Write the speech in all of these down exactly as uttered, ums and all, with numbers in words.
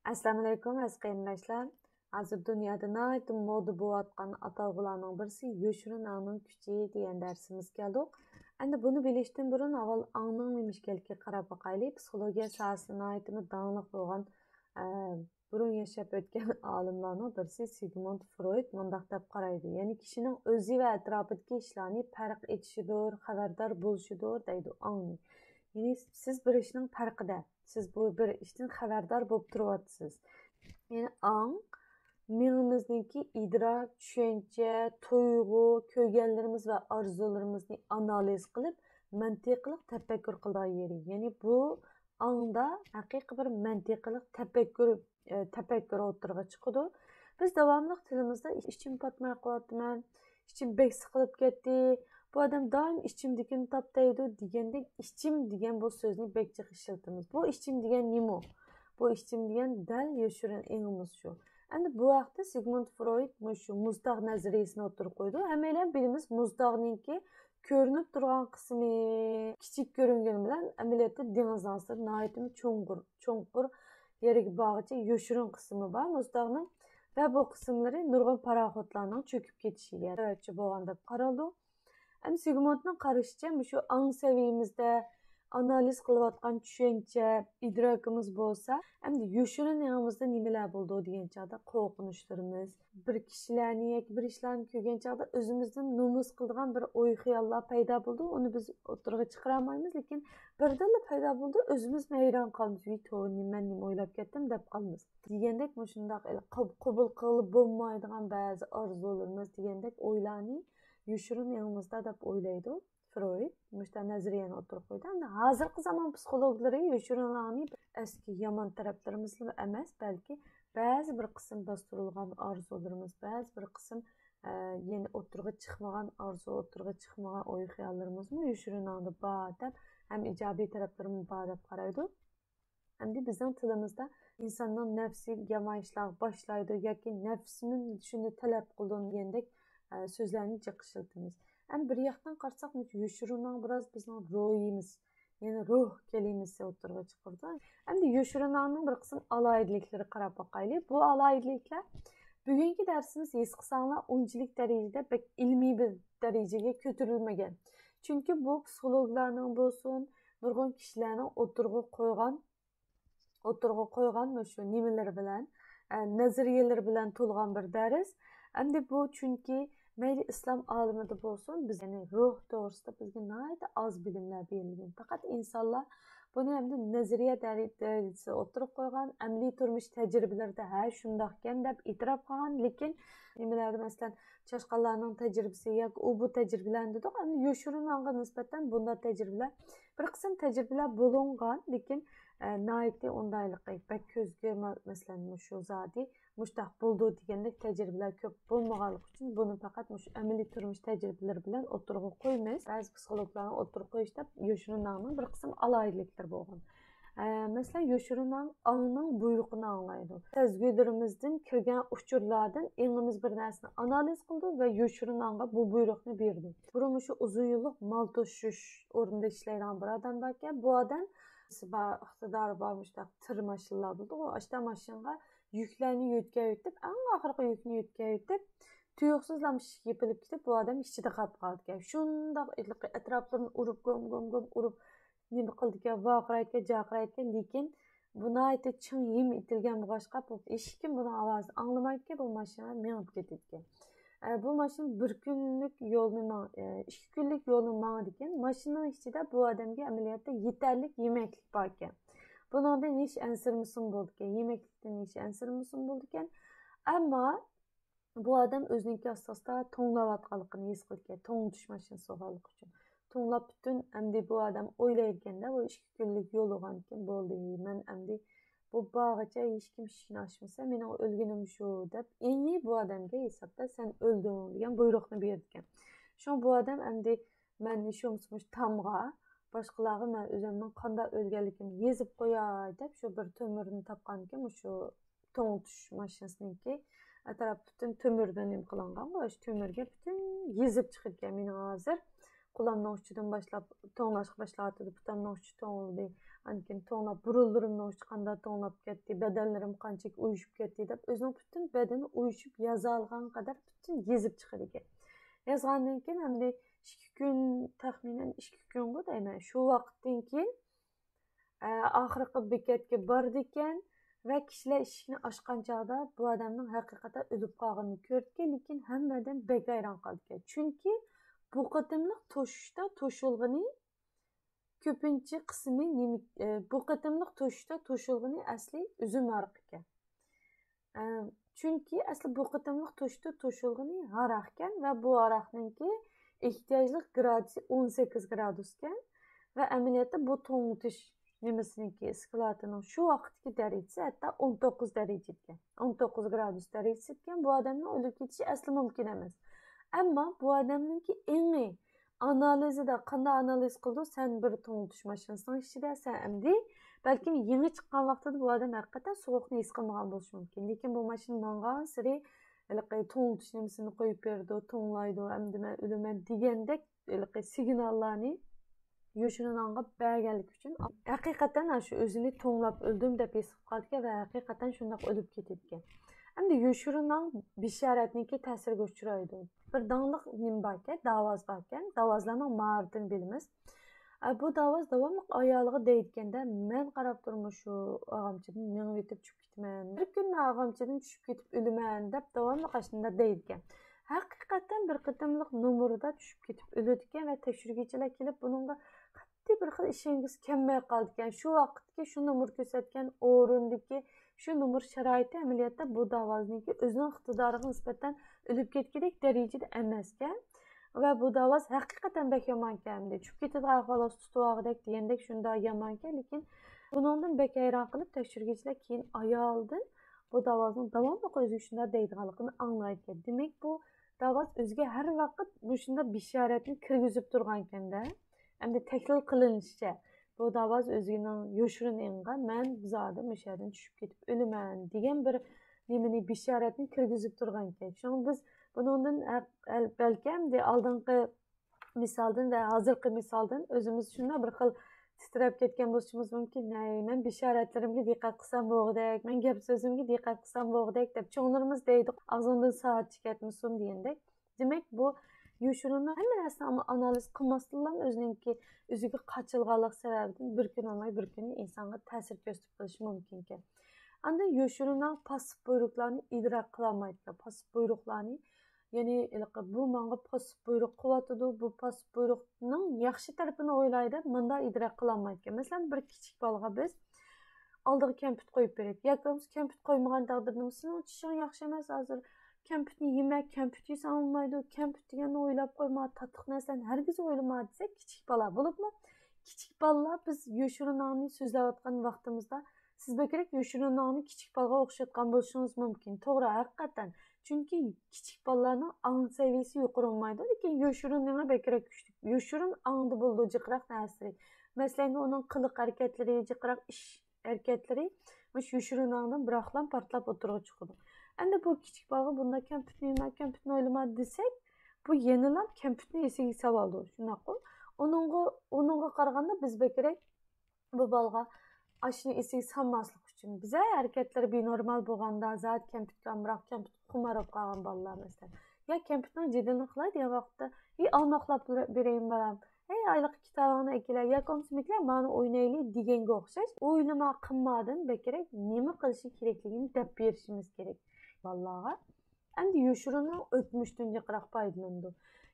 ئەسسالامۇئەلەيكۇم، ئەزىز قېرىنداشلار. ھازىر دۇنيادا ناھايىتى مودا بولۇۋاتقان ئاتالغۇلارنىڭ بىرسى يوشۇرۇن ئاڭنىڭ كۈچى دېگەن دەرسىمىزگە كەلدۇق. ئەمدى بۇنى بىلىشتىن بۇرۇن ئاۋۋال ئاڭنىڭ نېمە ئىكەنلىكىگە قاراپ باقايلى. پسىخولوگىيە ساھەسىدە ناھايىتىمۇ داڭلىق بولغان، ئە، بۇرۇن ياشاپ ئۆتكەن ئالىملارنىڭ بىرسى سىگموند فرويد مۇنداق دەپ قارايدۇ، يەنى كىشىنىڭ ئۆزى ۋە ئەتراپىدىكى ئىشلارنى پەرق ئېتىشىدۇر، خەۋەردار بولۇشىدۇر دەيدۇ ئاڭنى. يەنى سىز بىر ئىشنىڭ پەرقىدە، سىز بۇ بىر ئىشتىن خەۋەردار بولۇپ تۇرۇۋاتىسىز. يەنى ئاڭ مېڭىمىزنىڭكى ئىدراك، چۈشەنچە، تۇيغۇ، كۆرگەنلىرىمىز ۋە ئارزۇلىرىمىزنى ئانالىز قىلىپ، مەنتىقلىق تەپەككۇر قىلىدىغان يېرى. يەنى بۇ ئاڭدا ھەقىقىي بىر مەنتىقلىق تەپەككۇر، ئە، تەپەككۇر ئوتتۇرىغا چىقىدۇ. بىز داۋاملىق تىلىمىزدا ئىچىم پاتماي قالاتتىمەن، ئىچىم بەك سىقىلىپ كەتتى، بۇ ئادەم دائىم ئىچىمدىكىنى تاپتايدۇ دېگەندەك، ئىچىم دېگەن بۇ سۆزنى بەك جىق ئىشلىتىمىز. بۇ ئىچىم دېگەن نېمە؟ بۇ ئىچىم دېگەن دەل يوشۇرۇن ئېڭىمىز شۇ. ئەمدى بۇ ھەقتە سىگموند فرويد مۇشۇ مۇزتاغ نەزەرىيىسىنى ئوتتۇرىغا قويىدۇ. ھەممەيلەن بىلىمىز، مۇزتاغنىڭكى كۆرۈنۈپ تۇرغان قىسمى كىچىك كۆرۈنگىنى بىلەن ئەمەلىيەتتە دېڭىزنىڭ ئاستىدا ناھايىتىمۇ چوڭقۇر، چوڭقۇر يەرگە بارغىچە يوشۇرۇن قىسمى بار مۇزتاغنىڭ ۋە بۇ قىسىملىرى نۇرغۇن پاراخوتلارنىڭ چۆكۈپ كېتىشىگە سەۋەبچى بولغان دەپ قارىلىدۇ. ئەمدى سىگموندنىڭ قارىشىچە، مۇشۇ ئاڭ سەۋىيىمىزدە ئانالىز قىلىۋاتقان چۈشەنچە، ئىدراكىمىز بولسا، ئەمدى يوشۇرۇن ئېڭىمىزدا نېمىلەر بولىدۇ دېگەن چاغدا قورقۇنچلىرىمىز، بىر كىشىلەرنى ياكى بىر ئىشلارنى كۆرگەن چاغدا ئۆزىمىزدىن نومۇس قىلىدىغان بىر ئوي-خىياللار پەيدا بولىدۇ. ئۇنى بىز ئوتتۇرىغا چىقىرالمايمىز، لېكىن بىردىنلا پەيدا بولىدۇ، ئۆزىمىزمۇ ھەيران قالىمىز. ۋىي، توۋا، نېمە، مەن نېمە ئويلاپ كەتتىم دەپ قالىمىز. دېگەندەك مۇشۇنداق قوب-، قوبۇل قىلغىلى بولمايدىغان بەزى ئارزۇلىرىمىز دېگەندەك ئويلارنى يوشۇرۇن ئېڭىمىزدا دەپ ئويلايدۇ. فرويد مۇشۇنداق نەزەرىيەنى ئوتتۇرىغا قويدى. ئەمدى ھازىرقى زامان پسىخولوگلىرى يوشۇرۇن ئاڭنى ئەسكى يامان تەرەپلىرىمىزلا ئەمەس، بەلكى بەزى بىر قىسىم باستۇرۇلغان ئارزۇلىرىمىز، بەزى بىر قىسىم، ئە، يەنە ئوتتۇرىغا چىقمىغان ئارزۇ، ئوتتۇرىغا چىقمىغان ئوي-خىياللىرىمىزمۇ يوشۇرۇن ئاڭدا بار دەپ، ھەم ئىجابىي تەرەپلىرىمۇ بار دەپ قارايدۇ. ئەمدى بىزنىڭ تىلىمىزدا ئىنساننىڭ نەپسى يامان ئىشلارغا باشلايدۇ ياكى نەپسىمۇ شۇنى تەلەپ قىلىدۇ دېگەندەك، ئە، سۆزلەرنى جىق ئىشلىتىمىز. ئەمدى بىر ياقتىن قارىساق، مۇشۇ يوشۇرۇن ئاڭ بىراز بىزنىڭ روھىمىز، يەنى روھ كەلىمىسى ئوتتۇرىغا چىقىرىدۇ. ئەمدى يوشۇرۇن ئاڭنىڭ بىر قىسىم ئالاھىدىلىكلىرىگە قاراپ باقايلى. بۇ ئالاھىدىلىكلەر بۈگۈنكى دەرسىمىز ھېس قىلساڭلار ئۇنچىلىك دەرىجىدە بەك ئىلمىي بىر دەرىجىگە كۆتۈرۈلمىگەن. چۈنكى بۇ پسىخولوگلارنىڭ بولسۇن، نۇرغۇن كىشىلەرنىڭ ئوتتۇرىغا قويغان، ئوتتۇرىغا قويغان مۇشۇ نېمىلىرى بىلەن، ئە، نەزەرىيەلىرى بىلەن تولغان بىر دەرس. ئەمدى بۇ چۈنكى مەيلى ئىسلام ئالىمىدا بولسۇن، بىز، يەنى روھ توغرىسىدا بىزگە ناھايىتى ئاز بىلىملەر بېرىلگەن. پەقەت ئىنسانلار بۇنى ئەمدى نەزەرىيە دەرىجىسىدە ئوتتۇرىغا قويغان، ئەمەلىي تۇرمۇش تەجرىبىلىرىدە ھە شۇنداقكەن دەپ ئېتىراپ قىلغان، لېكىن نېمىلەردە، مەسىلەن، چاشقانلارنىڭ تەجرىبىسى ياكى ئۇ بۇ تەجرىبىلەرنى دېدۇق، ئەمدى يوشۇرۇن ئاڭغا نىسبەتەن بۇنداق تەجرىبىلەر، بىر قىسىم تەجرىبىلەر بولۇنغان، لېكىن، ئە، ناھايىتى ئۇنداقلىقى بەك كۆزگە، مە-، مەسىلەن، مۇشۇ زادى مۇشتاق بولىدۇ دېگەندەك تەجرىبىلەر كۆپ بولمىغانلىقى ئۈچۈن، بۇنى پەقەت مۇشۇ ئەمەلىي تۇرمۇش تەجرىبىلىرى بىلەن ئوتتۇرىغا قويىمىز. بەزى پسىخولوگلارنىڭ ئوتتۇرىغا قويۇشىدا يوشۇرۇن ئاڭنىڭ بىر قىسىم ئالاھىدىلىكلىرى بولغان. ئە، مەسىلەن، يوشۇرۇن ئاڭ ئاڭنىڭ بۇيرۇقىنى ئاڭلايدۇ. سەزگۈلىرىمىزدىن كىرگەن ئۇچۇرلاردىن ئېڭىمىز بىر نەرسىنى ئانالىز قىلىدۇ ۋە يوشۇرۇن ئاڭغا بۇ بۇيرۇقنى بېرىدۇ. بۇرۇن مۇشۇ ئۇزۇن يوللۇق مال توشۇش ئورنىدا ئىشلەيدىغان بىر ئادەم باركەن. بۇ ئادەم بار، ئىقتىدارى بار مۇشۇنداق تىر ماشىنىلار بولىدۇغۇ، ئاشۇنداق ماشىنىغا يۈكلەرنى يۆتكەۋېتىپ، ئەڭ ئاخىرقى يۈكنى يۆتكەۋېتىپ، تۇيۇقسىزلا ئىشىك يېپىلىپ كېتىپ، بۇ ئادەم ئىچىدە قاپقالىدىكەن. شۇنداق ئېتىلقى ئەتراپلىرىنى ئۇرۇپ، گوم، گوم، گوم ئۇرۇپ، نېمە قىلىدىكەن، ۋارقىرايدىكەن، جارقىرايدىكەن. لېكىن بۇ ناھايىتى چىڭ ھىم ئېتىلگەن بولغاچقا، بۇ ھېچكىم بۇنىڭ ئاۋازىنى ئاڭلىمايدىكەن، بۇ ماشىنا مېڭىپ كېتىدىكەن. ئە، بۇ ماشىنا بىر كۈنلۈك يولنى ماڭ-، ئە، ئىككى كۈنلۈك يولنى ماڭىدىكەن. ماشىنىنىڭ ئىچىدە بۇ ئادەمگە ئەمەلىيەتتە يېتەرلىك يېمەكلىك باركەن. بۇنىڭدىن ھېچ ئەنسىرىمىسىمۇ بولىدىكەن. يېمەكلىكتىن ھېچ ئەنسىرىمىسىمۇ بولىدىكەن. ئەمما بۇ ئادەم ئۆزىنىڭكى ئاستا-ئاستا توڭلاۋاتقانلىقىنى ھېس قىلىدىكەن، توڭلىتىش ماشىنىسى بولغانلىقى ئۈچۈن. توڭلاپ پۈتۈن، ئەمدى بۇ ئادەم ئويلايدىكەن-دە، بۇ ئىككى كۈنلۈك يول بولغاندىكىن، بولدى، مەن ئەمدى بۇ بارغىچە ھېچكىم ئىشىكنى ئاچمىسا، مېنىڭ ئۆلگىنىم شۇ، دەپ، ئېنى بۇ ئادەمگە ھېسابتا سەن ئۆلدۈڭ دېگەن بۇيرۇقنى بېرىدىكەن. شۇڭا بۇ ئادەم ئەمدى مەن ھېچ بولمىسا مۇشۇ تامغا، باشقىلارغا مەن ئۆزۈمنىڭ قانداق ئۆلگەنلىكىمنى يېزىپ قوياي، دەپ، شۇ بىر تۆمۈرنى تاپقانىكەن، مۇشۇ توڭلىتىش ماشىنىسىنىڭكى ئەتراپى پۈتۈن تۆمۈردىن نېمە قىلىنغان، شۇ تۆمۈرگە پۈتۈن يېزىپ چىقىدىكەن. مېنىڭ ھازىر قولامنىڭ ئۇچىدىن باشلاپ توڭلاشقا باشلاۋاتىدۇ، پۇتامنىڭ ئۇچى توڭلىدى، ئاندىن كېيىن توڭلاپ، بۇرۇنلىرىمنىڭ ئۇچى قانداق توڭلاپ كەتتى، بەدەنلىرىم قانچىلىك ئۇيۇشۇپ كەتتى دەپ، ئۆزىنىڭ پۈتۈن بەدىنى ئۇيۇشۇپ يازالىغان قەدەر پۈتۈن يېزىپ چىقىدىكەن. يازغاندىن كېيىن ئەمدى ئىككى كۈن، تەخمىنەن ئىككى كۈنغۇ دەيمەن، شۇ ۋاقىتتىن كېيىن، ئە، ئاخىرقى بېكەتكە بارىدىكەن ۋە كىشىلەر ئىشىكنى ئاچقان چاغدا بۇ ئادەمنىڭ ھەقىقەتەن ئۆلۈپ قالغىنىنى كۆرىدىكەن، لېكىن ھەممە ئادەم بەك ھەيران قالىدىكەن. چۈنكى بۇ قېتىملىق توشۇشتا توشۇلغىنى كۆپىنچە قىسمى نېمە، ئە، بۇ قېتىملىق توشۇشتا توشۇلغىنى ئەسلى ئۈزۈم ھارىقى ئىكەن. ئە، چۈنكى ئەسلى بۇ قېتىملىق توشۇشتا توشۇلغىنى ھاراقكەن ۋە بۇ ھاراقنىڭكى ئېھتىياجلىق گرادۇسى ئون سەككىز گرادۇسكەن ۋە ئەمەلىيەتتە بۇ توڭلىتىش نېمىسىنىڭكى، ئىسكىلاتىنىڭ شۇ ۋاقىتتىكى دەرىجىسى ھەتتا ئون توققۇز دەرىجە ئىكەن. ئون توققۇز گرادۇس دەرىجىسى ئىكەن، بۇ ئادەمنىڭ ئۆلۈپ كېتىشى ئەسلى مۇمكىن ئەمەس. ئەمما بۇ ئادەمنىڭكى ئېڭى ئانالىزىدا قانداق ئانالىز قىلىدۇ؟ سەن بىر توڭلىتىش ماشىنىسىنىڭ ئىچىدە، سەن ئەمدى بەلكىم يېڭى چىققان ۋاقتىدا بۇ ئادەم ھەقىقەتەن سوغۇقنى ھېس قىلمىغان بولۇشى مۇمكىن. لېكىن بۇ ماشىنا ماڭغانسېرى ھېلىقى توڭلىتىش نېمىسىنى قويۇپ بېرىدۇ، توڭلايدۇ، ئەمدى مەن ئۆلىمەن دېگەندەك ھېلىقى سىگناللارنى يوشۇرۇن ئاڭغا بەرگەنلىكى ئۈچۈن ھەقىقەتەن شۇ ئۆزىنى توڭلاپ ئۆلدۈم دەپ ھېس قىلىپ قالىدىكەن ۋە ھەقىقەتەن شۇنداق ئۆلۈپ كېتىدىكەن. ئەمدى يوشۇرۇن ئاڭ بىشارەتنىڭكى تەسىرىگە ئۇچرايدۇ. بىر داڭلىق نېمە باركەن، داۋاز باركەن، داۋازلارنىڭ ماھارىتىنى بىلىمىز. ئە، بۇ داۋاز داۋاملىق ئايالىغا دەيدىكەندە، مەن قاراپ تۇرمۇ شۇ ئاغامچىدىن مېڭىۋېتىپ چۈشۈپ كېتىمەن. بىر كۈن مەن ئاغامچىدىن چۈشۈپ كېتىپ ئۆلىمەن دەپ داۋاملىق ئاشۇنداق دەيدىكەن. ھەقىقەتەن بىر قېتىملىق نومۇردا چۈشۈپ كېتىپ ئۆلىدىكەن ۋە تەكشۈرگۈچىلەر كېلىپ بۇنىڭغا قەتئىي بىر خىل ئىشەنگۈسى كەلمەي قالىدىكەن. شۇ ۋاقىتتىكى شۇ نومۇر كۆرسەتكەن ئورۇندىكى شۇ نومۇر شارائىتى ئەمەلىيەتتە بۇ داۋازنىڭكى ئۆزىنىڭ ئىقتىدارىغا نىسبەتەن ئۆلۈپ كەتكۈدەك دەرىجىدە ئەمەسكەن. ۋە بۇ داۋاز ھەقىقەتەن بەك يامانكەن، ئەمدى چۈشۈپ كېتىدىغان ئەھۋال ئاستى تۇتۇۋالغۇدەك دېگەندەك شۇنداق يامانكەن. لېكىن بۇنىڭدىن بەك ھەيران قېلىپ تەكشۈرگۈچىلەر كېيىن ئايالىدىن بۇ داۋازنىڭ داۋاملىق ئۆزىگە شۇنداق دەيدىغانلىقىنى ئاڭلايدىكەن. دېمەك، بۇ داۋاز ئۆزىگە ھەر ۋاقىت مۇشۇنداق بىشارەتنى كىرگۈزۈپ تۇرغانكەن-دە. ئەمدى تەھلىل قىلىنىشىچە، بۇ داۋاز ئۆزىنىڭ يوشۇرۇن ئېڭىغا، مەن زادى مۇشۇ يەردىن چۈشۈپ كېتىپ ئۆلىمەن دېگەن بىر نېمىنى، بىشارەتنى كىرگۈزۈپ تۇرغانكەن. شۇڭا بىز بۇنىڭدىن ھەق-، ئەل-، بەلكىم ئەمدى ئالدىنقى مىسالدىن ۋە ھازىرقى مىسالدىن ئۆزىمىز شۇنداق بىر خىل تىترەپ كەتكەن بولۇشىمىز مۇمكىن. ھەي، مەن بىشارەتلىرىمگە دىققەت قىلسام بولغۇدەك، مەن گەپ سۆزۈمگە دىققەت قىلسام بولغۇدەك دەپ چوڭلىرىمىز دەيدۇ، ئاغزىڭدىن سائەت چىقەتمىسۇن دېگەندەك. دېمەك، بۇ يوشۇرۇننىڭ ھەممە نەرسىنى ئانا-، ئانالىز قىلماستىنلا ئۆزىنىڭكى ئۆزىگە قاچىلىغانلىق سەۋەبىدىن بىر كۈن ئالماي بىر كۈنى ئىنسانغا تەسىر كۆرسىتىپ قېلىشى مۇمكىنكەن. ئاندىن يوشۇرۇننىڭ پاسسىپ بۇيرۇقلارنى ئىدراك قىلالمايدىكەن. پاسسىپ بۇيرۇقلارنى، يەنى ھېلىقى بۇ ماڭا پاسسىپ بۇيرۇق قىلىۋاتىدۇ، بۇ پاسسىپ بۇيرۇقنىڭ ياخشى تەرىپىنى ئويلاي دەپ مۇنداق ئىدراك قىلالمايدىكەن. مەسىلەن، بىر كىچىك بالىغا بىز ئالدىغا كەمپۈت قويۇپ بېرەيلى. ياكى بولمىسا كەمپۈت قويمىغان تەقدىردىمۇ، سېنىڭ چىشىڭ ياخشى ئەمەس، ھازىر كەمپۈتنى يېمە، كەمپۈت يېسەڭ بولمايدۇ، كەمپۈت دېگەننى ئويلاپ قويما، تاتلىق نەرسىلەرنى ھەرگىز ئويلىما دېسەك، كىچىك بالا، بولۇپمۇ كىچىك بالىلار بىز يوشۇرۇن ئاڭنى سۆزلەۋاتقان ۋاقتىمىزدا سىز بەكرەك يوشۇرۇن ئاڭنى كىچىك بالىغا ئوخشاتقان بولۇشىڭىز مۇمكىن. توغرا، ھەقىقەتەن. چۈنكى كىچىك بالىلارنىڭ ئاڭ سەۋىيەسى يۇقىرى بولمايدۇ، لېكىن يوشۇرۇن ئېڭى بەكرەك كۈچلۈك. يوشۇرۇن ئاڭدا بولىدۇ جىقراق نەرسىلىرى. مەسىلەن، ئۇنىڭ قىلىق ھەرىكەتلىرى، جىقراق ئىش ھەرىكەتلىرى مۇشۇ يوشۇرۇن ئاڭدىن بىراقلا پارتلاپ ئوتتۇرىغا چىقىدۇ. ئەمدى بۇ كىچىك بالىغا بۇنداق كەمپۈتنى يېمە، كەمپۈتنى ئويلىما دېسەك، بۇ يەنىلا كەمپۈتنى ئېسىگە سالىدۇ، شۇنداققۇ؟ ئۇنىڭغا، ئۇنىڭغا قارىغاندا بىز بەكرەك بۇ بالىغا ئاشۇنى ئېسىگە سالماسلىق ئۈچۈن، بىزە ھەرىكەتلىرى بىنورمال بولغاندا، زادى كەمپۈتكە ئامراق، كەمپۈتكە خۇمار بولۇپ قالغان بالىلار مەسىلەن، يا كەمپۈتنىڭ جېدىلىنى قىلاي دېگەن ۋاقىتتا، ئى، ئالماقلاپ بېرەيمۇ بالام، ھەي، ھېلىقى كىتابىڭنى ئەكىلە، ياكى بولمىسا مىكلە مانا ئوينايلى دېگەنگە ئوخشاش، ئويلىما قىلمادىن بەكرەك نېمە قىلىشى كېرەكلىكىنى دەپ بېرىشىمىز كېرەك بالىلارغا. ئەمدى يوشۇرۇننىڭ ئۆتمۈشتىن جىقراق پايدىلىنىدۇ.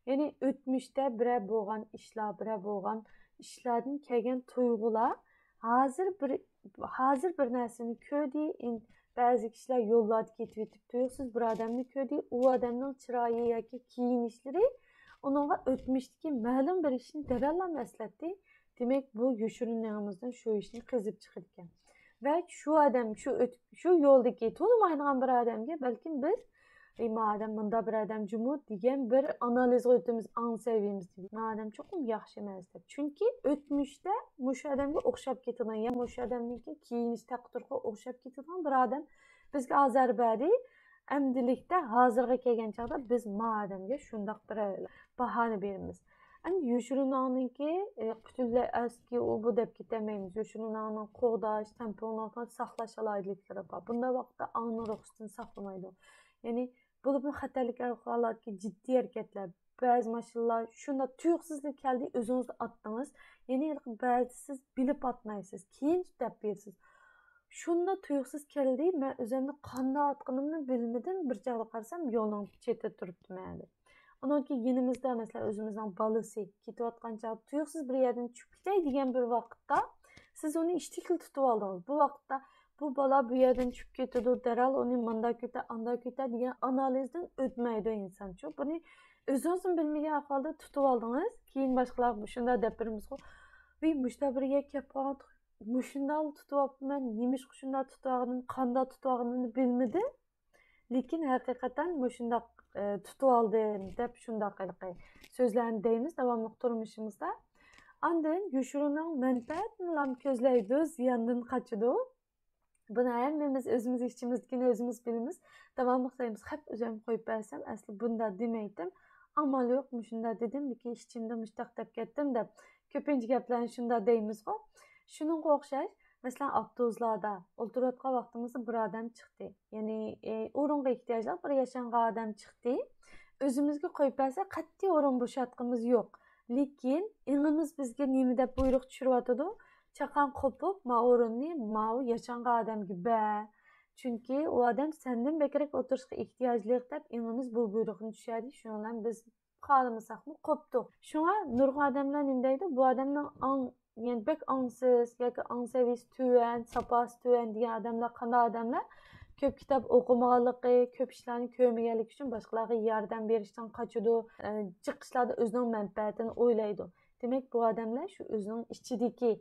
يەنى ئۆتمۈشتە بىرەر بولغان ئىشلار، بىرەر بولغان ئىشلاردىن كەلگەن تۇيغۇلار ھازىر بىر، ھازىر بىر نەرسىنى كۆردى، ئىن-، بەزى كىشىلەر يوللاردا كېتىۋېتىپ تۇيۇقسىز بىر ئادەمنى كۆردى، ئۇ ئادەمنىڭ چىرايى ياكى كىيىنىشلىرى ئۇنىڭغا ئۆتمۈشتىكى مەلۇم بىر ئىشنى دەرھاللا ئەسلەتتى. دېمەك، بۇ يوشۇرۇن ئېڭىمىزدىن شۇ ئىشنى قېزىپ چىقىدىكەن. ۋە شۇ ئادەم، شۇ ئۆت-، شۇ يولدىكى تونۇمايدىغان بىر ئادەمگە بەلكىم بىر، «ئەي، ما ئادەم مۇنداق بىر ئادەم جۇمۇ» دېگەن بىر ئانالىزغا ئۆتىمىز، ئاڭ سەۋىيەمىزدە، «ما ئادەم چوقۇم ياخشى ئەمەس» دەپ. چۈنكى ئۆتمۈشتە مۇشۇ ئادەمگە ئوخشاپ كېتىدىغان يا مۇشۇ ئادەمنىڭكى كىيىنىش تەقدىرىغا ئوخشاپ كېتىدىغان بىر ئادەم بىزگە ئازار بەردى. ئەمدىلىكتە ھازىرغا كەلگەن چاغدا بىز ما ئادەمگە شۇنداق بىر باھانى بېرىمىز. ئەمدى يوشۇرۇن ئاڭنىڭكى پۈتۈنلەي ئەسكى ئۇ بۇ دەپ كېتەلمەيمىز. يوشۇرۇن ئاڭنىڭ قوغداش، تەڭپۇڭلۇقنى ساقلاش ئالاھىدىلىكلىرى بار. بۇنداق ۋاقىتتا ئاڭنىڭ رۇخسىتىنى ساقلىمايدۇ. يەنى بولۇپمۇ خەتەرلىك ئەھۋالاتتىكى جىددىي ھەرىكەتلەر، بەزى ماشىنىلار شۇنداق تۇيۇقسىزلا كەلدى، ئۆزىڭىزلا ئاتتىڭىز. يەنى بەزىدە سىز بىلىپ ئاتمايسىز، كېيىن دەپ بېرىسىز. شۇنداق تۇيۇقسىز كەلدى، مەن ئۆزۈمنى قانداق ئاتقىنىمنى بىلمىدىم، بىر چاغدا قارىسام يولنىڭ چېتىدە تۇرۇپتىمەن دەپ. ئۇنىڭكى يېنىمىزدا، مەسىلەن، ئۆزىمىزنىڭ بالىسى كېتىۋاتقان چاغدا تۇيۇقسىز بىر يەردىن چۈشۈپ كېتەي دېگەن بىر ۋاقىتتا سىز ئۇنى ئىشتىكلا تۇتۇۋالدىڭىز. بۇ ۋاقىتتا بۇ بالا بۇ يەردىن چۈشۈپ كېتىدۇ، دەرھال ئۇنى مانداق كۆتەر، ئانداق كۆتەر دېگەن ئانالىزدىن ئۆتمەيدۇ ئىنسانچۇ. بۇنى ئۆزىڭىزمۇ بىلمىگەن ئەھۋالدا تۇتۇۋالدىڭىز، كېيىن باشقىلارغا مۇشۇنداق دەپ بېرىمىزغۇ، ۋىي، مۇشۇنداق بىر يەرگە كەپ قالغان، مۇشۇنداقلا تۇتۇۋاپتىمەن، نېمىشقا شۇنداق تۇتۇۋالغىنىمنى، قانداق تۇتۇۋالغىنىمنى بىلمىدىم. لېكىن ھەقىقەتەن مۇشۇنداق، ئە، تۇتۇۋالدىم دەپ شۇنداق ھېلىقى سۆزلەرنى دەيمىز داۋاملىق تۇرمۇشىمىزدا. ئاندىن يوشۇرۇننىڭ مەنپەئەتىنىلا كۆزلەيدۇ، زىياندىن قاچىدۇ. بۇنى ھەممىمىز ئۆزىمىز ئىچىمىزدىكىنى ئۆزىمىز بىلىمىز. داۋاملىق دەيمىز، خەپ ئۆزۈم قويۇپ بەرسەم، ئەسلى بۇنداق دېمەيتتىم. ئامال يوق، مۇشۇنداق دېدىم، لېكىن ئىچىمدە مۇشتاق دەپ كەتتىم دەپ كۆپىنچە گەپلەرنى شۇنداق دەيمىزغۇ. شۇنىڭغا ئوخشاش، مەسىلەن، ئاپتوبۇسلاردا ئولتۇرۇۋاتقان ۋاقتىمىزدا بىر ئادەم چىقتى. يەنى، ئە، ئورۇنغا ئېھتىياجلىق بىر ياشانغان ئادەم چىقتى. ئۆزىمىزگە قويۇپ بەرسە، قەتئىي ئورۇن بوشاتقۇمىز يوق. لېكىن ئېڭىمىز بىزگە نېمە دەپ بۇيرۇق چۈشۈرۈۋاتىدۇ؟ چاقاڭ قوپۇپ، ما ئورۇننى ماۋۇ ياشانغان ئادەمگە بەر. چۈنكى ئۇ ئادەم سەندىن بەكرەك ئولتۇرۇشقا ئېھتىياجلىق دەپ ئېڭىمىز بۇ بۇيرۇقنى چۈشۈردى. شۇنىڭ بىلەن بىز خالىمىساقمۇ قوپتۇق. شۇڭا نۇرغۇن ئادەملەر نېمە دەيدۇ؟ بۇ ئادەمنىڭ ئاڭ، يەنى بەك ئاڭسىز ياكى ئاڭ سەۋىيەسى تۆۋەن، ساپاسى تۆۋەن دېگەن ئادەملەر قانداق ئادەملەر؟ كۆپ كىتاب ئوقۇمىغانلىقى، كۆپ ئىشلارنى كۆرمىگەنلىكى ئۈچۈن باشقىلارغا ياردەم بېرىشتىن قاچىدۇ، ئە، جىق ئىشلاردا ئۆزىنىڭ مەنپەئەتىنى ئويلايدۇ. دېمەك، بۇ ئادەملەر شۇ ئۆزىنىڭ ئىچىدىكى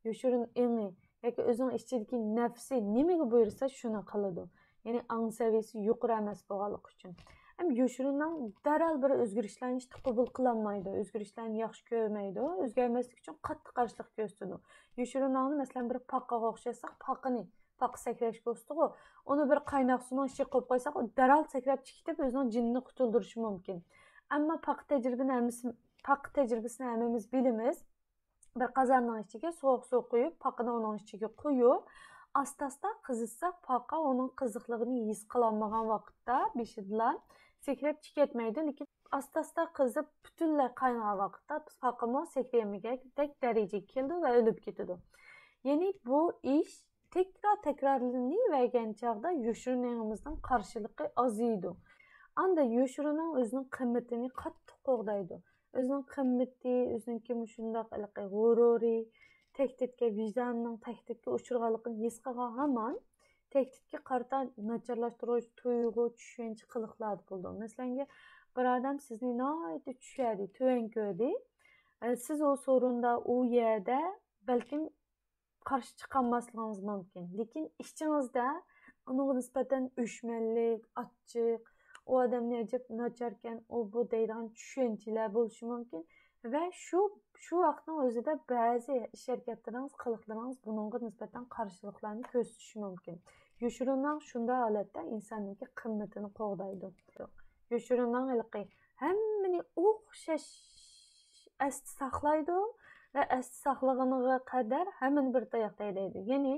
يوشۇرۇن ئېڭى ياكى ئۆزىنىڭ ئىچىدىكى نەپسى نېمىگە بۇيرۇسا، شۇنى قىلىدۇ. يەنى ئاڭ سەۋىيەسى يۇقىرى ئەمەس بولغانلىقى ئۈچۈن. ھەم يوشۇرۇن ئاڭ دەرھال بىر ئۆزگىرىشلەرنى ئىشتىن قوبۇل قىلالمايدۇ، ئۆزگىرىشلەرنى ياخشى كۆرمەيدۇ، ئۆزگەرمەسلىك ئۈچۈن قاتتىق قارشىلىق كۆرسىتىدۇ. يوشۇرۇن ئاڭنى، مەسىلەن، بىر پاقىغا ئوخشاتساق، پاقىنى، پاقا سەكرەشكە ئۇستىغۇ، ئۇنى بىر قايناق سۇنىڭ ئىچىگە قويۇپ قويساق، ئۇ دەرھال سەكرەپ چىقىپ كېتىپ، ئۆزىنىڭ جېنىنى قۇتۇلدۇرۇشى مۇمكىن. ئەمما پاقا تەجرىبىنى ھەممىسى، پاقا تەجرىبىسىنى ھەممىمىز بىلىمىز. بىر قازاننىڭ ئىچىگە سوغۇق سۇ قۇيۇپ، پاقىنى ئۇنىڭ ئىچىگە قۇيۇپ، ئاستا-ئاستا قىزىتساق، پاقا ئۇنىڭ قىزىقلىقىنى ھېس قىلالمىغان ۋاقىتتا بېشىدىلا سەكرەپ چىقىۋەتمەيدۇ، لېكىن ئاستا-ئاستا قىزىپ، پۈتۈنلەي قاينىغان ۋاقىتتا پاقىمۇ سەكرىيەلمىگۈدەك دەرىجىگە كېلىدۇ ۋە ئۆلۈپ كېتىدۇ. يەنى بۇ ئىش تەكرار تەكرارلىنىۋەرگەن چاغدا يوشۇرۇن ئېڭىمىزنىڭ قارشىلىقى ئازىيىدۇ. ئاندىن يوشۇرۇن ئاڭ ئۆزىنىڭ قىممىتىنى قاتتىق قوغدايدۇ. ئۆزىنىڭ قىممىتى، ئۆزىنىڭكى مۇشۇنداق ھېلىقى غۇرۇرى، تەھدىتكە، ۋىجدانىنىڭ تەھدىتكە ئۇچرىغانلىقىنى ھېس قىلغان ھامان تەھدىتكە قارىتا ناچارلاشتۇرغۇچ تۇيغۇ، چۈشەنچە، قىلىقلاردا بولىدۇ. مەسىلەنگە، بىر ئادەم سىزنى ناھايىتى چۈشەردى، تۆۋەن كۆردى. ئە، سىز ئۇ سورۇندا، ئۇ يەردە بەلكىم قارشى چىقالماسلىقىڭىز مۇمكىن. لېكىن ئىچىڭىزدە ئۇنىڭغا نىسبەتەن ئۆچمەنلىك، ئاچچىق، ئۇ ئادەمنى ئەجەب ناچاركەن، ئۇ بۇ دەيدىغان چۈشەنچىلەر بولۇشى مۇمكىن. ۋە شۇ، شۇ ۋاقىتنىڭ ئۆزىدە بەزى ئىش ھەرىكەتلىرىڭىز، قىلىقلىرىڭىز بۇنىڭغا نىسبەتەن قارشىلىقلارنى كۆرسىتىشى مۇمكىن. يوشۇرۇن ئاڭ شۇنداق ھالەتتە ئىنساننىڭكى قىممىتىنى قوغدايدۇ. يوشۇرۇن ئاڭ ھېلىقى ھەممىنى ئوخشاش ئەستە ساقلايدۇ ۋە ئەستە ساقلىغىنىغا قەدەر ھەممىنى بىر تاياقتا ھەيدەيدۇ. يەنى،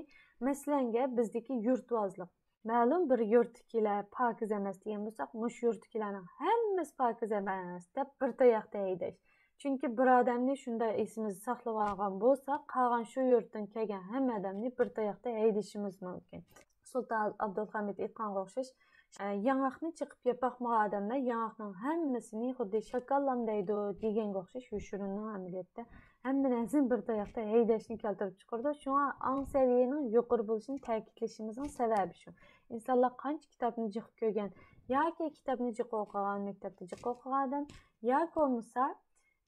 مەسىلەنگە، بىزدىكى يۇرتۋازلىق. مەلۇم بىر يۇرتتىكىلەر پاكىز ئەمەس دېگەن بولساق، مۇشۇ يۇرتتىكىلەرنىڭ ھەممىسى پاكىز ئەمەس دەپ بىر تاياقتا ھەيدەش. چۈنكى بىر ئادەمنى شۇنداق ئېسىمىزدە ساقلىۋالغان بولساق، قالغان شۇ يۇرتتىن كەلگەن ھەممە ئادەمنى بىر تاياقتا ھەيدىشىمىز مۇمكىن. سۇلتان ئابدۇلھامىد ئېيتقانغا ئوخشاش، ئە، ياڭاقنى چېقىپ يەپ باقمىغان ئادەملەر ياڭاقنىڭ ھەممىسىنى خۇددى شاكاللام دەيدۇ دېگەنگە ئوخشاش، يوشۇرۇننىڭ ئەمەلىيەتتە ھەممە نەرسىنى بىر تاياقتا ھەيدەشنى كەلتۈرۈپ چىقىرىدۇ. شۇڭا ئاڭ سەۋىيەنىڭ يۇقىرى بولۇشىنى تەكىتلىشىمىزنىڭ سەۋەبى شۇ. ئىنسانلار قانچە كىتابنى جىق كۆرگەن، ياكى كىتابنى جىق ئوقۇغان، مەكتەپتە جىق ئوقۇغان ئادەم، ياكى بولمىسا،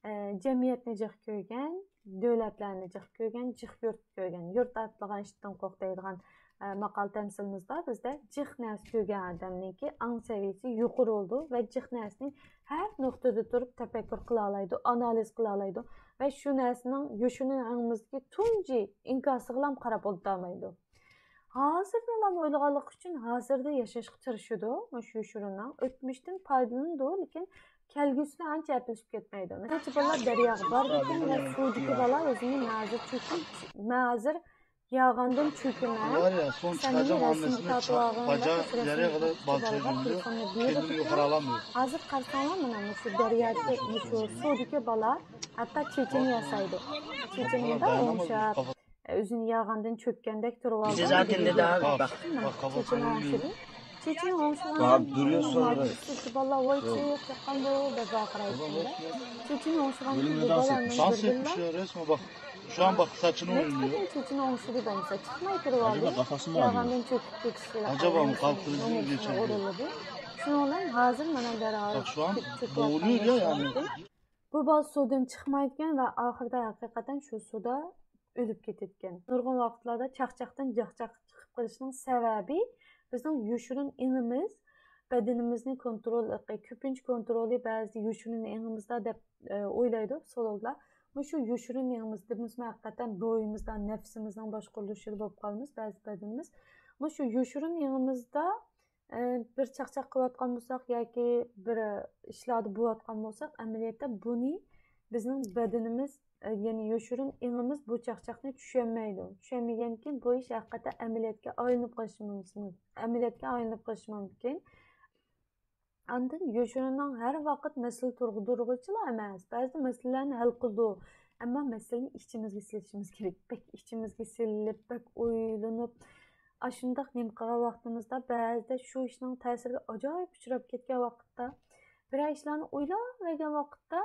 ئە، جەمئىيەتنى جىق كۆرگەن، دۆلەتلەرنى جىق كۆرگەن، جىق يۇرت كۆرگەن، يۇرت ئاتلىغان ئىتتىن قورق دەيدىغان، ئە، ماقال تەمسىلىمىز بار. بىزدە جىق نەرسە كۆرگەن ئادەمنىڭكى ئاڭ سەۋىيەسى يۇقىرى بولىدۇ ۋە جىق نەرسىنى ھەر نۇقتىدا تۇرۇپ تەپەككۇر قىلالايدۇ، ئانالىز قىلالايدۇ ۋە شۇ نەرسىنىڭ يوشۇرۇن ئېڭىمىزدىكى تۇنجى ئىنكاسىغىلام قاراپ ئولتۇرالمايدۇ. ھازىردىنلا ئويلىغانلىقى ئۈچۈن ھازىردا ياشاشقا تىرىشىدۇ. مۇشۇ يوشۇرۇن ئاڭ ئۆتمۈشتىن پايدىلىنىدۇ، لېكىن كەلگۈسىدە ئانچە ئەپلىشىپ كەتمەيدۇ. نەچچە بالىلار دەرياغا بارىدىكەن ۋە سۇدىكى بالا ئۆزىنى مەن ھازىر چۆكۈپ، مەن ھازىر ياغاندىن چۆكىمەن. سەن مېنى رەسىمگە تارتىۋالغىن دەپ، رەسىمگە تارتىپ بالىلارغا تېلېفوننى بېرىپ، ھازىر قارىساڭلار، مانا مۇشۇ دەريادىكى، مۇشۇ سۇدىكى بالا ھەتتا چېچىنى ياسايدۇ. چېچىنىدا ئوڭشاپ، ئۆزىنى ياغاندىن چۆككەندەك تۇرۇۋالغان. چېچىنى ئوڭشىدى. چېچىنى ئوڭشىغاندىن كېيىن، بالىلار، ۋاي، چېچەك چاققان بۇ، دەپ ۋارقىرايتتى. چېچىنى ئوڭشىغاندىن كېيىن بۇ بالىلارنىڭ بىردىنلا، شۇ ئان باق ساچىنى ئوينىيور. چېچىنى ئوڭشىدى بولمىسا، چىقماي تۇرۇۋالدى. ياغاندىن چۆكۈپ كېتىشى ئەجەبا مۇقابىلىمىزنى ئۇرۇلدى. شۇنىڭ بىلەن ھازىر مانا دەرھال چۆكۈپ، چۆكۈۋاتقان. بۇ بالا سۇدىن چىقمايدىكەن ۋە ئاخىرىدا ھەقىقەتەن شۇ سۇدا ئۆلۈپ كېتىدىكەن. نۇرغۇن ۋاقىتلاردا چاقچاقتىن چاقچاق چىقىپ قېلىشنىڭ سەۋەبى بىزنىڭ يوشۇرۇن ئېڭىمىز بەدىنىمىزنى كونترول، كۆپىنچە كونترولى بەزىدە يوشۇرۇن ئېڭىمىزدا دەپ، ئە، ئويلايدۇ پسىخولوگلار. مۇشۇ يوشۇرۇن ئېڭىمىز، بىز ھەقىقەتەن روھىمىزدا، نەپسىمىزنىڭ باشقۇرۇلۇشىدا بولۇپ قالىمىز بەزى بەدىنىمىز. مۇشۇ يوشۇرۇن ئېڭىمىزدا ئە، بىر چاقچاق قىلىۋاتقان بولساق ياكى بىر ئىشلاردا بولۇۋاتقان بولساق، ئەمەلىيەتتە بۇنى بىزنىڭ بەدىنىمىز، ئە، يەنى يوشۇرۇن ئېڭىمىز بۇ چاقچاقنى چۈشەنمەيدۇ. چۈشەنمىگەندىكىن بۇ ئىش ھەقىقەتەن ئەمەلىيەتكە ئايلىنىپ قېلىشى مۇمكىن. ئەمەلىيەتكە ئايلىنىپ قېلىشى مۇمكىن. ئاندىن يوشۇرۇننىڭ ھەر ۋاقىت مەسىلە تۇغدۇرغۇچىلا ئەمەس، بەزىدە مەسىلىلەرنى ھەل قىلىدۇ. ئەمما مەسىلىنى ئىچىمىزگە سېلىشىمىز كېرەك. بەك ئىچىمىزگە سېلىپ، بەك ئويلىنىپ، ئاشۇنداق نېمە قىلغان ۋاقتىمىزدا، بەزىدە شۇ ئىشنىڭ تەسىرىگە ئاجايىپ ئۇچراپ كەتكەن ۋاقىتتا، بىرەر ئىشلارنى ئويلاۋەرگەن ۋاقىتتا،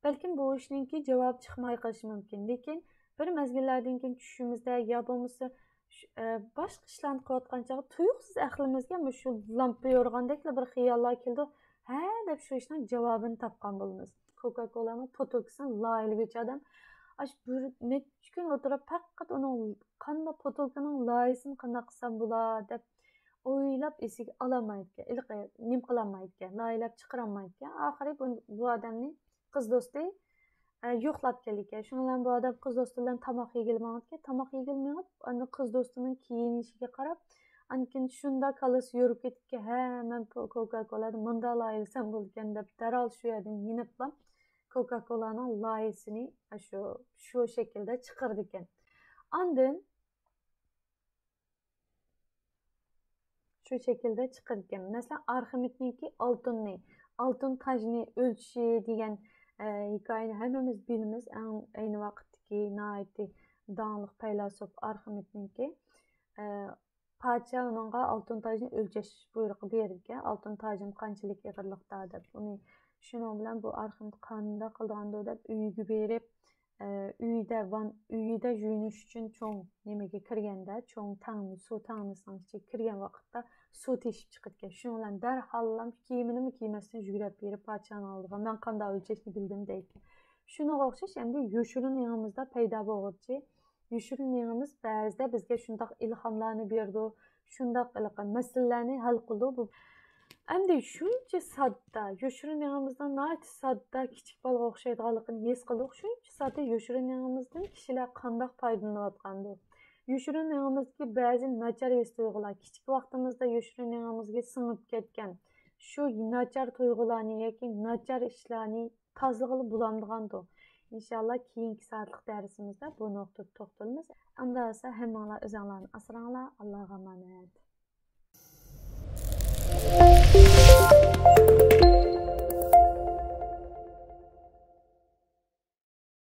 بەلكىم بۇ ئىشنىڭكى جاۋابى چىقماي قېلىشى مۇمكىن. لېكىن بىر مەزگىللەردىن كېيىن چۈشىمىزدە يا بولمىسا، ئە، باشقا ئىشلارنى قىلىۋاتقان چاغدا تۇيۇقسىز ئەقلىمىزگە مۇشۇ لامپا يورۇغاندەكلا بىر خىياللار كېلىدۇ. ھە دەپ شۇ ئىشنىڭ جاۋابىنى تاپقان بولىمىز. كوكا كولانىڭ پوتۇلكىسىنى لايىھىلىگۈچى ئادەم ئاشۇ بىر نەچچە كۈن ئولتۇرۇپ، پەقەت ئۇنىڭ قانداق پوتۇلكىنىڭ لايىھىسىنى قانداق قىلسام بولا دەپ ئويلاپ ئېسىگە ئالالمايدىكەن، ھېلىقى نېمە قىلالمايدىكەن، لايىھىلەپ چىقىرالمايدىكەن. ئاخىرى بۇ، بۇ ئادەمنى قىز دوستى، ئە، يوقلاپ كەلدىكەن. شۇنىڭ بىلەن بۇ ئادەم قىز دوستى بىلەن تاماق يېگىلى ماڭىدىكەن. تاماق يېگىلى مېڭىپ، ئاندىن قىز دوستىنىڭ كىيىنىشىگە قاراپ، ئاندىن كېيىن شۇنداق كاللىسى يورۇپ كېتىپتىكەن، ھە، مەن پو-، كوكا كولادىن مۇنداق لايىھىلىسەم بولىدىكەن دەپ، دەرھال شۇ يەردىن يېنىپلا كوكا كولانىڭ لايىھىسىنى شۇ، شۇ شەكىلدە چىقىرىدىكەن. ئاندىن شۇ شەكىلدە چىقىدىكەن. مەسىلەن، ئارخىمېدنىڭكى ئالتۇننى، ئالتۇن تاجنى ئۆلچىشى دېگەن، ئە، ھېكايىنى ھەممىمىز بىلىمىز. ئەڭ ئەينى ۋاقىتتىكى ناھايىتى داڭلىق پەيلاسوپ ئارخىمېدنىڭكى، ئە، پادىشاھ ئۇنىڭغا ئالتۇن تاجنى ئۆلچەش بۇيرۇقى بېرىدىكەن. ئالتۇن تاجىم قانچىلىك ئېغىرلىقتا دەپ. ئۇنى شۇنىڭ بىلەن بۇ ئارخىمېد قانداق قىلىدىغاندۇ دەپ ئۆيىگە بېرىپ، ئە، ئۆيدە ۋان-، ئۆيىدە يۇيۇنۇش ئۈچۈن چوڭ نېمىگە كىرگەندە، چوڭ تەڭ-، سۇ تەڭنىسىنىڭ ئىچىگە كىرگەن ۋاقىتتا سۇ تېشىپ چىقىدىكەن. شۇنىڭ بىلەن دەرھاللا كىيىمىنىمۇ كىيمەستىن يۈگۈرۈپ بېرىپ پادىشاھنىڭ ئالدىغا، مەن قانداق ئۆلچەشنى بىلدىم دەيدىكەن. شۇنىڭغا ئوخشاش ئەمدى يوشۇرۇن ئېڭىمىزدا پەيدا بولغۇچى يوشۇرۇن ئېڭىمىز بەزىدە بىزگە شۇنداق ئىلھاملارنى بېرىدۇ، شۇنداق ھېلىقى مەسىلىلەرنى ھەل قىلىدۇ. بۇ ئەمدى شۇنچە ساددا، يوشۇرۇن ئېڭىمىزنىڭ ناھايىتى ساددا، كىچىك بالىغا ئوخشايدىغانلىقىنى ھېس قىلدۇق. شۇنچە ساددا يوشۇرۇن ئېڭىمىزدىن كىشىلەر قانداق پايدىلىنىۋاتقاندۇ؟ يوشۇرۇن ئېڭىمىزدىكى بەزى ناچار ھېس تۇيغۇلار، كىچىك ۋاقتىمىزدا يوشۇرۇن ئېڭىمىزگە سىڭىپ كەتكەن شۇ ناچار تۇيغۇلارنى ياكى ناچار ئىشلارنى تازىلىغىلى بولامدىغاندۇ؟ ئىنشاللا كېيىنكى سائەتلىك دەرسىمىزدە بۇ نۇقتىدا توختىلىمىز. ئەمدى بولسا ھەممىڭلار ئۆزۈڭلارنى ئاسراڭلار. ئاللاغا ئامانەت.